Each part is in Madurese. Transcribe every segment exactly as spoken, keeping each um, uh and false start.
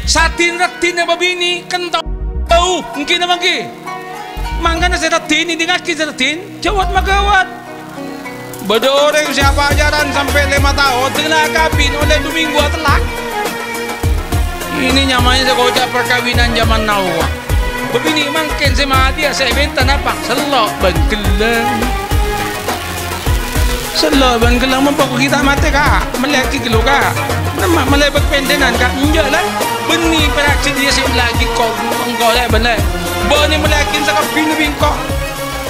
Sadin raddhinna bâbinè' kento. Au, èngghi napa èngghi? Mangkana sè raddhin èdingngaghi sè raddhin, jâwât maghâwât. Bâdâ orèng sè apacaran sampè' lèma taon, dâ' la akabin ollè du minggu atellak. Ini nyamanya sè koca' perkawinan zaman now. Bâbinè' mangkèn sè matèya sè èbenta napa? Sello' bân ghellâng. Sello' bân ghellâng, mon poko' ghi' ta' matè, Ka'. Mellèaghi ghâllu, Ka'. Nemma mellè bâk pèndhânan, Ka'. Enjâ', la. Bânnè pèra' jâdiyâ sè mellèaghi ko-, engko', Lè', bân, Lè'. Bânnè mellèaghi sakabbhina bi' engko'.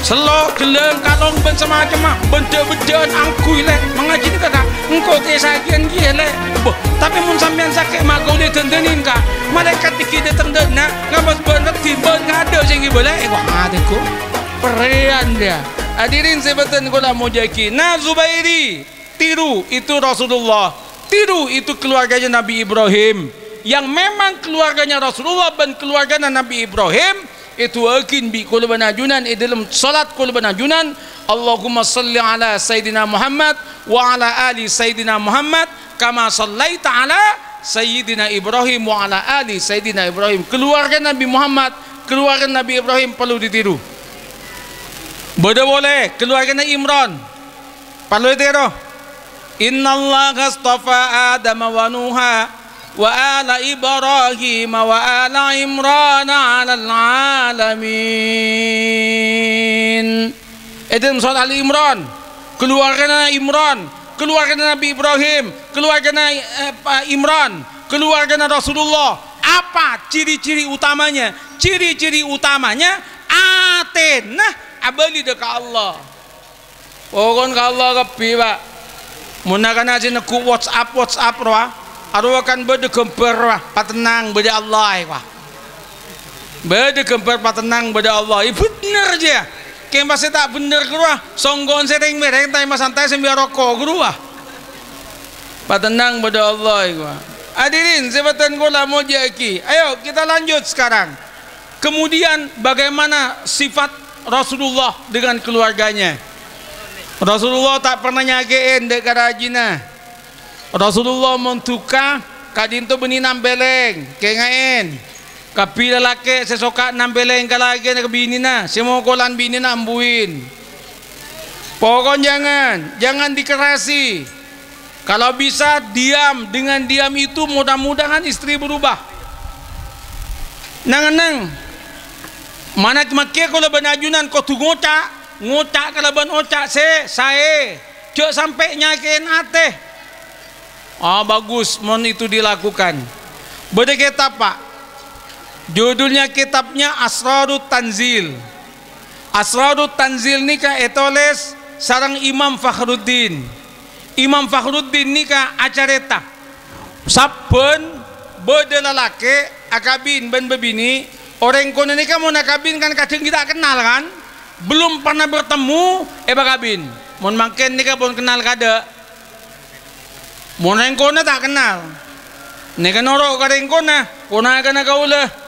Sello', ghellâng, kalong, bân samacemma. Bân dhâ'-bhâdhâ'ân angghuy, Lè'. Mangajhi nèka, Ka'. Engko' kè sakè'an kèya, Lè'. Bâh, tapè mon sampèyan sakè' ma' kaulâ dândânin, Ka'. Malaèkat èghi' dâteng dâ' enna', ngabâs bân raddhin, bân kaadâ' sè èngghi bâlâ. Èkoh, adèkku. Perrèyan, yâ. Hadirin sè bhâdhân kaulâ mojâ'aghi. Nah, Zubairi, tiru itu Rasulullah. Tiru itu keluarganya Nabi Ibrahim. Yang memang keluarganya Rasulullah bân keluargana Nabi Ibrahim, èdu'aaghin bi' kaulâ bân ajunan è dâlem salat kaulâ bân ajunan, "Allahumma shalli ala Sayyidina Muhammad wa ala ali Sayyidina Muhammad, kama shallaita ala Sayyidina Ibrahim wa ala ali Sayyidina Ibrahim." Keluarga Nabi Muhammad, keluarga Nabi Ibrahim parlo ditiru. Bâdâ polè keluargana Imran. Parlo ètèro. "Innallaha astafa Adama wa Nuha wa ala Ibrahim wa ala Imran 'alal 'alamin." È dâlem surat Ali Imran, keluargana Imran, keluargana Nabi Ibrahim, keluargana, eh, pa-, Imran, keluargana Rasulullah. Apa ciri-ciri utamanya? Ciri-ciri utamanya atèna abâli dâ' ka Allah. Pokon ka Allah kabbhi, Pa'. Mon na'-kana' sè neggu' WhatsApp, WhatsApp rowa, arowa kan bâdâ ghâmbhâr rowa, patennang bâdâ Allah, èkowa. Bâdâ ghâmbhâr patennang bâdâ Allah. Iyâ bhender, jâ. Kèng pas sè ta' bhender ghâruwa, songko'en sè rèng-mèrèng, ta' èma-santai, sè mbiya roko' ghâruwa. Patennang bâdâ Allah, èkowa. Hadirin, sè bhâdhân kaulâ mojâ'aghi. Ayo, kita lanjut sekarang. Kemudian, bagaimana sifat Rasulullah dengan keluarganya? Rasulullah ta' pernah nyakè'è dâ' ka rajina. Rasulullah mon duka, ka'dinto bânnè nampèlèng, kènga'è. Kabbhi lalakè' sè soka nampèlèng ka lakèna ka binèna, sè mokolan binèna ambuin. Pokon jangan, jangan dikerasi. Kalau bisa diam, dengan diam itu mudah-mudahan istri berubah. Nang-enneng, mana makkè kaulâ bân ajunan kodhu ngoca', ngoca' kalabân oca' sè saè, jhâ' sampè' nyakè'è atè. Ah, bagus, mon itu dilakukan. Bâdâ kètab, Pa'. Judulnya kitabnya Asrarut Tanzil. Asrarut Tanzil nèka ètolès sareng Imam Fakhruddin. Imam Fakhruddin nèka acarèta, sabbhân bâdâ lalakè' akabin bân bâbinè', orèng konè nèka mon akabin kan kadhâng ghi' ta' kennal, kan? Belum pernah bertemu, èpakabin. Mon mangkèn nèka pon kennal kaadâ'. Mon rèng konè ta' kennal. Nèka noro' ka rèng konè, ponakana kaulâ.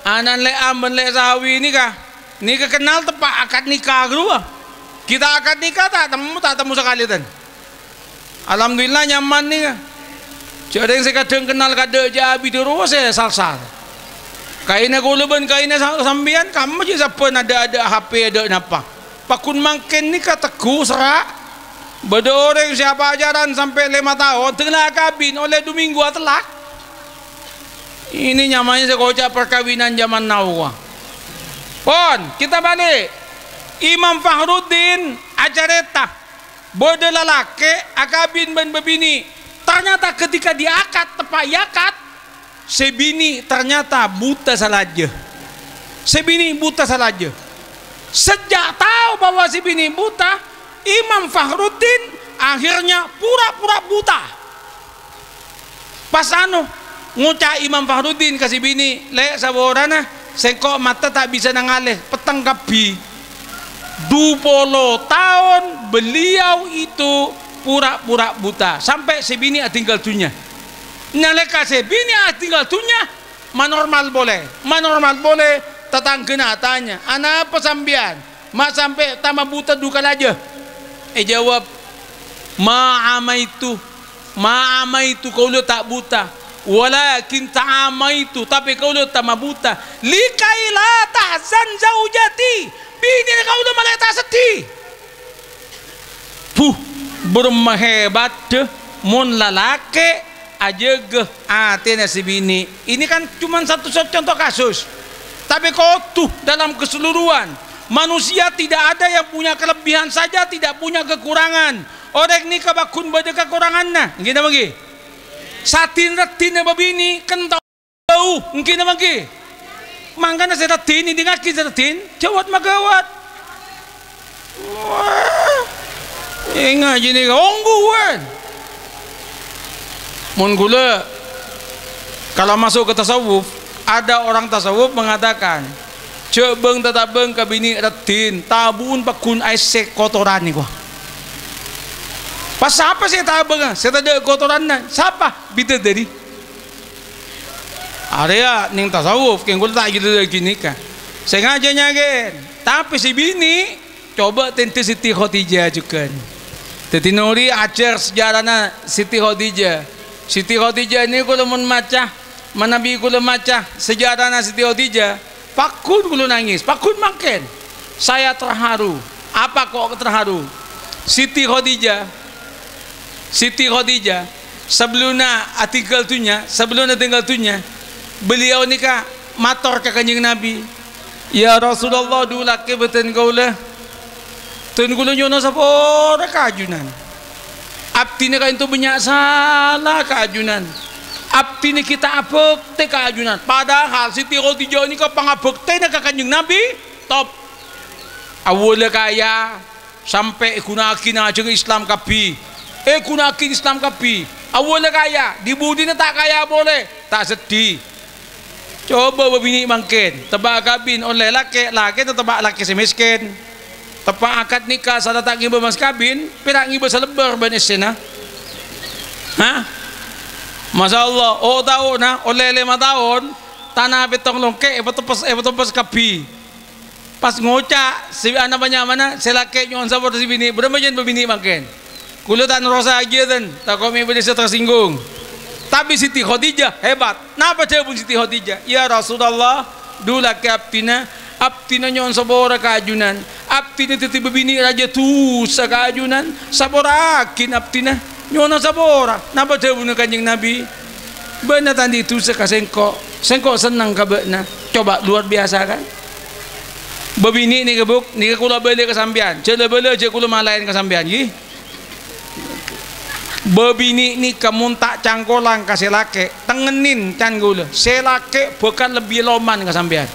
Ana'na Lè' Am bân Lè' Sahawi nèka. Nèka kennal teppa' akad nikah ghâruwa. Ghi' ta' akad nikah ta' temmo, ta' temmo sakalè, tan. Alhamdulillah, nyaman nèka. Jhâ' rèng sè kadhâng kennal kaadâ' jhâ' abidhâ rowa sè sal-sal. Kaèna kaulâ bân kaèna sa-, sampèyan kamma jhâ' sabbhân adâ'-adâ' H P, adâ' napa. Paggun mangkèn nèka tegghu serra'. Bâdâ orèng sè apacaran sampè' lèma taon, dâ' la akabin ollè du minggu atellak. Ini nyamanya sè koca' perkawinan zaman now. Pon, kita balik. Imam Fakhruddin acarèta, bâdâ lalakè' akabin bân bâbinè'. Ternyata ketika diakad, teppa' èakad, sè binè' ternyata buta salajâ. Sè binè' buta salajâ. Sejak tahu bahwa sè binè' buta, Imam Fakhruddin akhirnya pura-pura buta. Pas anu, ngoca' Imam Fakhruddin ka sè binè', "Lè', saporana sèngko' mata ta' bisa nangalè, petteng kabbhi." Dupolo taon beliau itu pura-pura buta, sampè' sè binè' adhinggal dhunnya. Nalèka sè binè' adhinggal dhunnya, manormal polè. Manormal polè, tatangghâna atanya, "Anapa sampèyan? Ma' sampè' tama buta du kalajâ?" Èjâwâb, "Ma amaitu, ma amaitu, kaulâ ta' buta. "Walakin ta'amaitu, tapè kaulâ tamabuta, likai la tahzan zaujati, binèna kaulâ malè ta' seddhi." Buh, bârâmma hebatta mon lalakè' ajâgâ atèna sè binè'. Ini kan cuma satu contoh kasus. Tapè kodhu dalam keseluruhan, manusia tidak ada yang punya kelebihan saja, tidak punya kekurangan. Orèng nèka pagghun bâdâ kakoranganna. Èngghi napa èngghi? Sadin raddhinna bâbinè' kento. Bâu, èngghi napa èngghi? Mangkana sè raddhin, èdingngaghi sè raddhin, jâwât maghâwât. Wah, ènga' jâ' nèka ongghuwân. Mon ghulâ, kalau masuk ke tasawuf, ada orang tasawuf mengatakan, "Jhâ' bâng-tatabâng ka binè' raddhin, tabu'un pagghun aèssè kotoran nèko." Pas sapa sè tabângnga? Sè tadâ' kotoranna. Sapa? Bidadari. Arèya neng tasawuf, kèng ghulâ ta' gila ghânèka. Sè ngajâ nyakèn, tapè sè binè', coba tèndhâ Siti Khadijah jhughân. Dhâddhi Nuri ajhâr sejarana Siti Khadijah. Siti Khadijah nèko ghulâ mon maca, manabi ghulâ maca sejarana Siti Khadijah, pagghun ghulâ nangès, pagghun mangkèn. Saya terharu. Apa kok terharu? Siti Khadijah, Siti Khadijah, sabellunna atèngghâl dhunnya, sabellunna atèngghâl dhunnya, beliau nèka mator ka Kanjeng Nabi, "Ya Rasulullah, dulâ'aghi bhâdhân kaulâ. Dhân kaulâ nyo'ona sapora ka ajunan. Abdhina ka'dinto bânnya' sala ka ajunan. Abdhina ghi' ta' abhâktè ka ajunan." Padahal Siti Khadijah nèka pangabhâktèna ka Kanjeng Nabi top. Awwâlla kaya, sampè' èghuna'aghi ajhâng Islam kabbhi. Èghuna'aghi Islam kabbhi. Awwâlla kaya, dhi-budhina ta' kaya polè, ta' seddhi. Coba bâbinè' mangkèn, teppa' akabin ollè lakè', lakè' teppa' lakè' sè mèskèn. Teppa' akad nikah sarta ta' ngibâ mas kabin, pèra' ngibâ salebbâr bân essèna. Hah? Masya Allah, o-taona ollè lèma taon, tana pèttong longkè' èpatempes, èpatempes kabbhi. Pas ngoca', sè ana' panyamana, sè lakè' nyo'on sapora sè binè', bârâmma jân bâbinè' mangkèn? Kaulâ ta' nerrossaghi, ten, tako' mè' bâdâ sè tersinggung. Tapè Siti Khadijah hebat. Napa dhâbuna Siti Khadijah? "Ya Rasulullah, dulâ'aghi abdhina, abdhina nyo'on sapora ka ajunan. Abdhina dhâddhi bâbinè' rajâ dhusa ka ajunan. Sapora'aghi abdhina, nyo'ona sapora." Napa dhâbuna Kanjeng Nabi? "Bâ'na ta' andi' dhusa ka sèngko'. Sèngko' senneng ka bâ'na." Coba, luar biasa, kan? Bâbinè' nèka, Bu', nèka kaulâ bâlâ ka sampèyan. Jhâ' la bâlâ, jhâ' kaulâ malaèn ka sampèyan, ghi. Bâbinè' nèka mon ta' cangkolang ka sè lakè', tengngenin can kaulâ, sè lakè' bhâkal lebbi loman ka sampèyan.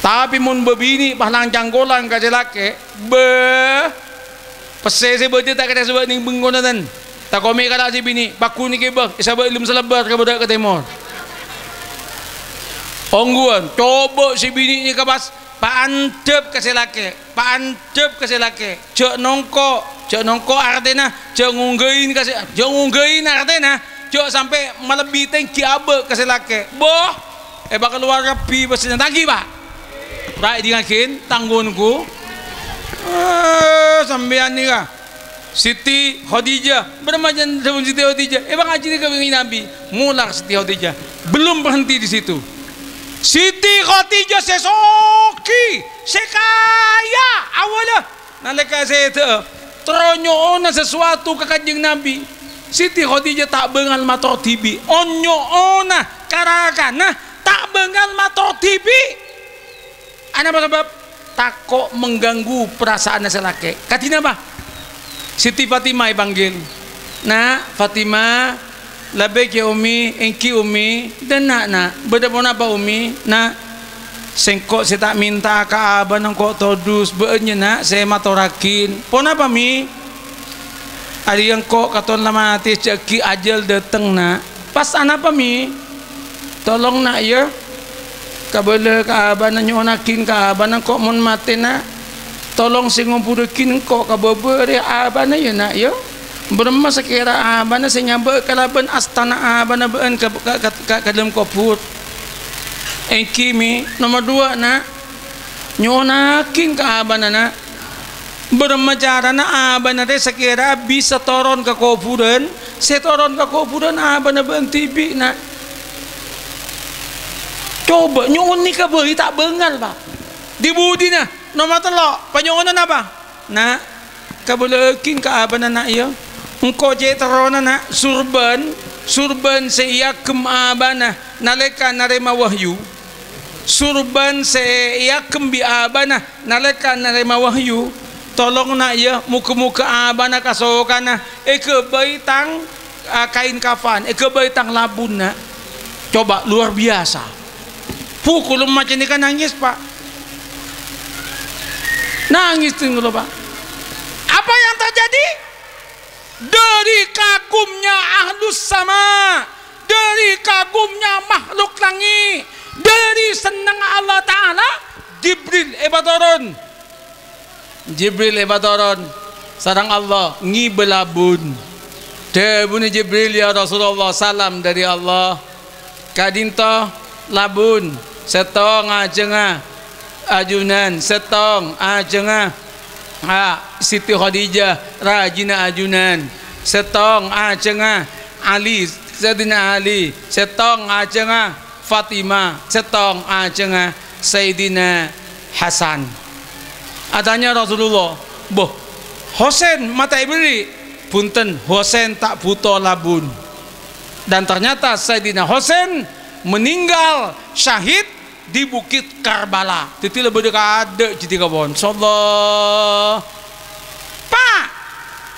Tapè mon bâbinè' pas la cangkolang ka sè lakè', bâh, pèssè sè bâdâ ta' kèra sabâ' neng bengkona, ten. Tako' mè' kala sè binè', pagghun èkèbâ, èsabâ' è lem salebbâr ka bârâ' ka tèmor. Ongghuwân, coba sè binè' nèka pas paandhâp ka sè lakè', paandhâp ka sè lakè'. Jhâ' nongko', jhâ' nongko' artèna, jhâ' ngongghâi ka sè, jhâ' ngongghâi artèna, jhâ' sampè' malebbi tèngghi abâ' ka sè lakè'. Boh, èpakalowar kabbhi pèssèna, taghi, Pa'. Ra èdingngaghi, tangghunku. Eh, sampèyan nèka. Siti Khadijah, bârâmma jân dhâbuna Siti Khadijah? Èpangajhiyâ ka Kanjeng Nabi. Molar Siti Khadijah. Belum berhenti di situ. Siti Khadijah sè soghi, sè kaya, awwâlla. Nalèka sèdhâ'â, terro nyo'ona sesuatu ka Kanjeng Nabi. Siti Khadijah ta' bângal mator dhibi', on-nyo'ona ka rakana ta' bângal mator dhibi'. Anapa sabâb? Tako' mengganggu perasaanna sè lakè'. Kadhi napa? Siti Fatimah èpanggil. "Na', Fatimah." "Labbèk, yâ, Ummi." "Èngghi, Ummi." "Dâ' enna', Na'." "Bâdâ ponapa, Ummi?" "Na', sèngko' sè ta' mènta'a ka abâna engko' todus, bâ'na, Na', sè matorraghi." "Ponapa, Mi?" "Arèya engko' katon la matè, jhâ' ghi' ajhâl dâteng, Na'." "Pas anapa, Mi?" "Tolong, Na', yâ, kabâlâ ka abâna, nyo'onnaghi ka abâna engko' mon matè, Na'. Tolong sè ngobhurraghi engko' ka bâbâ rèya abâna, yâ, Na', yâ. Bârâmma sakèra abâna sè nyabâ' kalabân astana abâna bâ'na ka, ka, ka, ka, ka dâlem kobhur." "Èngghi, Mi." "Nomer duwâ', Na'." "Nyo'onnaghi ka abâna, Na'." Bârâmma carana abâna rè sakèra bisa toron ka kobhurân? Sè toron ka kobhurân abâna bâ'na dhibi', Na'. Coba, nyo'on nèka bhâi ta' bângal, Pa'. Di-budina, nomer tello', panyo'onan apa? Na', kabâlâaghi ka abâna, Na', yâ. Engko' cè' terrona, Na', surbân, surbân sè èaghem abâna nalèka narèma wahyu. Surbân sè èaghem bi' abâna nalèka narèma wahyu, tolong, Na', yâ, moghâ-moghâ abâna kasokana èghâbây tang, a, kaèn kafan, èghâbây tang labun, Na'. Coba, luar biasa. Bu, kaulâ maca nèka nangès, Pa'. Nangès, tèng kaulâ, Pa'. Apa yang terjadi? Dari kagumnya ahlus sama, dari kagumnya makhluk langit, dari sennengnga Allah Ta'ala, Jibril èpatoron. Jibril èpatoron sareng Allah ngibâ labun. Dhâbuna Jibril, "Ya Rasulullah, salam dari Allah." Ka'dinto labun, sèttong ajângnga ajunan, sèttong ajângnga, a, Siti Khadijah, rajina ajunan, sèttong ajângnga Ali, Sayyidina Ali, sèttong ajângnga Fatimah, sèttong ajângnga Sayyidina Hasan. Atanya Rasulullah, "Boh, Husain ma' ta' èberri'?" "Bhunten, Husain ta' bhuto labun." Dan ternyata Sayyidina Husain meninggal syahid di Bukit Karbala. Dhâddhi la bâdâ kaadâ' jâdiyâ, kawan. Insyaallah. Pa',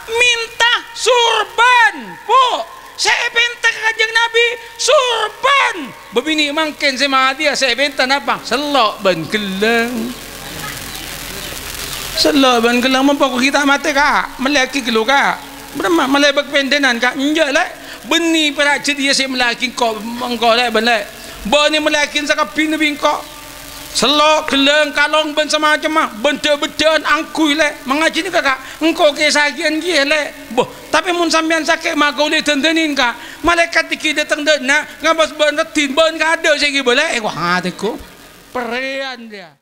minta surban, Bu'. Sè èpènta ka Kanjeng Nabi, surban. Bâbinè' mangkèn sè matèya sè èpènta napa? Sello' bân ghellâng. Sello' bân ghellâng, mon pokok ghi' ta' matè, Ka'. Mellèyaghi ghâllu, Ka'. Bârâmma, mellè bâk pèndhânan, Ka'? Enjâ', Lè'. Bânnè pèra' jâdiyâ sè mellèyaghi engko', engko', Lè', bân, Lè'. Bâ'na mellèyaghi sakabbhina bi' engko'. Sello', ghellâng, kalong, bân samacemma, bân dhâ'-bâddhâ'ân angghuy, Lè'. Mangajhi nèka, Ka'. Engko' kè sakè'an kèya, Lè'. Boh, tapè mon sampèyan sakè', ma' kaulâ èdhândhânin, Ka'. Malaèkat dhâggi' dâteng dâ' enna', ngabâs bâ'na raddhin, bâ'na kaadâ' sè èghibâ, Lè'. Eh, wah, atèko. Perèyan, yâ.